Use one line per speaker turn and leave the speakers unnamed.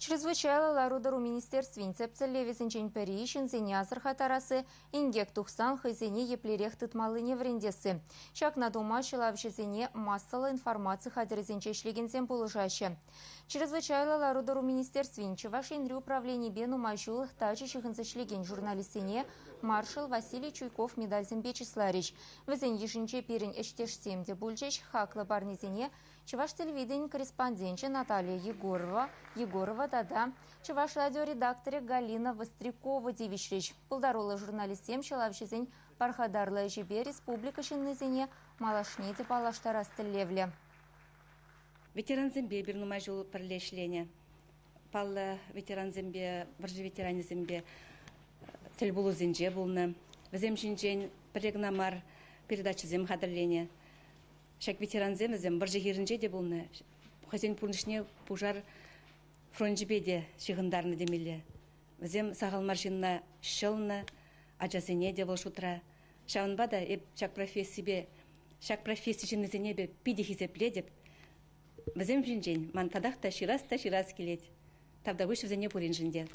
Чрезвычайлӑ лару-тӑру министерствин тӗп тӗллевӗсенчен пӗри ҫынсене асӑрхаттарасси, инкек тухсан хӑйсене еплерех тытмаллине вӗрентесси. Ҫакна тума ҫӑлавҫӑсене массӑллӑ информаци хатӗрӗсенче ӗҫлекенсем пулӑшаҫҫӗ. Чрезвычайлӑ лару-тӑру министерствин Чӑваш Енри управленипе нумай ҫул тачӑ ҫыхӑнса ӗҫлекен журналистсене маршал Василий Чуйков медальсемпе чысларӗҫ. Вӗсен йышӗнче пирӗн ӗҫтешсем те пулчӗҫ, хаклӑ парнесене Чӑваш телевиденийӗн корреспонденчӗ Наталья Егорова, Егорова тата Чӑваш радио редакторӗ Галина Вострякова тивӗҫрӗҫ. Пултаруллӑ журналистсем ҫӑлавҫӑсен пархатарлӑ ӗҫӗпе республика ҫыннисене малашне те паллаштарас тӗллевлӗ.
Ветерансемпе эпир нумай ҫул пӗрле ӗҫленӗ. Паллӑ ветерансемпе, вӑрҫӑ ветеранӗсемпе тӗлпулусенче пулнӑ. Вӗсем ҫинчен пӗрре кӑна мар передачӑсем хатӗрленӗ. Ҫак ветерансем вӗсем вӑрҫӑ хирӗнче те пулнӑ, хӑйсен пурнӑҫне пушар фрончӗпе те ҫыхӑнтарнӑ темелле. Вӗсем сахал мар ҫынна ҫӑлнӑ, ачасене те вӑл шутра. Ҫавӑнпа та эп ҫак профессипе, ҫак професси ҫыннисене эпӗ питӗ хисеплетӗп. Вӗсем ҫинчен ман татах та ҫырас та ҫырас килет. Тавтапуҫ вӗсене пуриншӗн те.